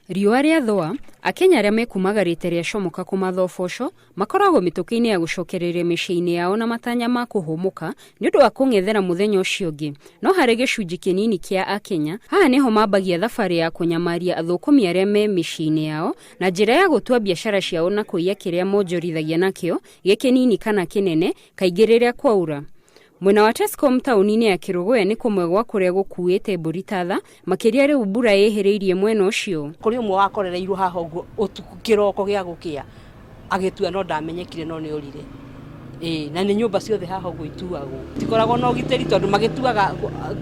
Riũa rĩathũa, Akenya arĩa mekumagarĩte rĩacomoka kũmatha ũboco makoragwo mĩtũkĩ-inĩ ya gũcokereria mĩciĩ-inĩ yao na matanya ma kũhũmũka nĩũndũ wa kũng'ethera mũthenya ũcio ũngĩ. No harĩ gĩcunjĩ kĩnini kĩa Akenya, haha nĩho mambagia thabarĩ ya kũnyamaria athũkũmi arĩa me mĩciĩ-inĩ yao na njĩra ya gũtua biacara ciao na kũiya kĩrĩa monjorithagia nakĩo, gĩ kĩnini kana kĩnene, kaingĩ rĩrĩa kwaura. Mwena wa Tescom taũni-inĩ ya Kĩrũgũya nĩ kũmwe gwa kũrĩa gũkuĩte mbũri ta tha, makĩria rĩu mbura ĩhĩrĩirie mwena ũcio. Kũrĩ ũmwe wakorereirwo haha ũguo ũtukũ kĩroko gĩa gũkĩa agĩtua no ndamenyekire no nĩ orire. Ĩĩ na nĩ nyũmba ciothe haha ũguo ituagwo. Tikoragwo na ũgitĩri tondũ magĩtuaga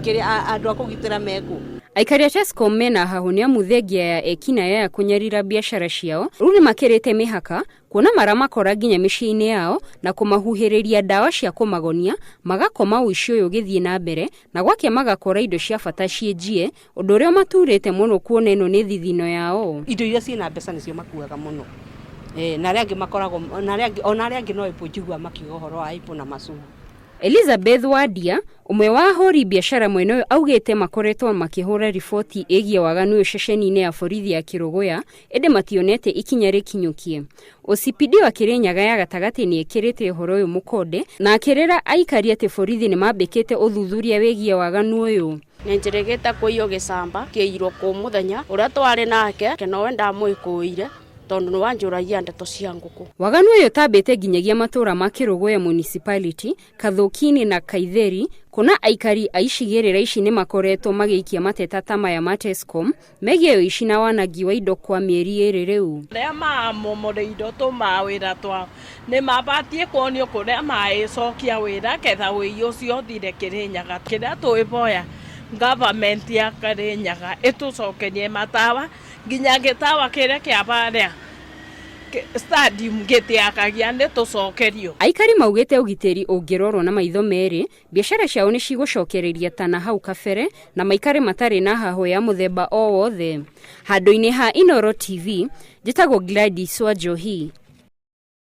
kĩrĩa andũ a kũgitĩra mekũ. Aikari a Tescom mena hahũ nĩ amu thengia ya ekinaĩ aya kũnyarira biacara ciao, rĩu nĩ makĩrĩte mĩhaka kuona maramakora nginya mĩciĩ-inĩ yao na kũmahuhĩrĩria ndawa cia kũmagonia, magakoma ũici ũyũ ũgĩthiĩ na mbere na gwakĩa magakora indo cia bata ciĩ njie, ũndũ ũrĩa ũmaturĩte mũno kuona ĩno nĩ thithino yao. Indo iria ciĩna mbeca nĩcio makuaga mũno. Na arĩa angĩ makoragwo, ona arĩa angĩ no apple njiguaga makiuga ũhoro wa apple na macungwa. Elizabeth Wandia, ũmwe wa ahũri biacara mwena ũyũ augĩte makoretwo makĩhũra riboti ĩgiĩ waganu ũyũ ceceni-inĩ ya borithi ya Kĩrũgũya ĩndĩ mationete ikinya rĩkinyũkie. OCPD wa Kĩrĩnyaga ya gatagatĩ nĩ ĩkĩrĩte ũhoro ũyũ mũkonde na akĩrĩra aikari atĩ borithi nĩ mambĩkĩte ũthuthuria wĩgiĩ waganu ũyũ. Nĩ njĩrĩgĩte kũiywo gĩcamba kĩirwo kũ mũthenya ũrĩa twarĩ nake nowe ndamwĩkũĩire tondũ nĩ wanjũragia ndeto cia ngũkũ. Waganu ũyũ ũtambĩte nginyagia matũra ma Kĩrũgũya Municipality, Kathũkini na Kaitheri, kuona aikari a icigĩrĩra ici nĩ makoretwo magĩikia mateta ta maya ma Tescom megiĩ ũici na wanangi wa indo kwa mĩeri ĩrĩ rĩu. Arĩa mamomoreirwo tũmawĩra twao nĩ mabatiĩ kuonio kũrĩa magĩcokia wĩra ketha ũiyi ũcio ũthire Kĩrĩnyaga. Kĩrĩa twĩhoya government ya Kĩrĩnyaga ĩtũcokerie matawa nginya gĩtawa kĩrĩa kĩa harĩa stadium gĩtiakagia nĩ tũcokerio. Aikari maugĩte ũgitĩri ũngĩrorwo na maitho merĩ, biacara ciao nĩ cigũcokereria ta na hau kabere na maikare matarĩ na hahũ ya mũthemba o wothe. Handũ-inĩ ha Inooro TV, njĩtagwo Gladys Wanjohi.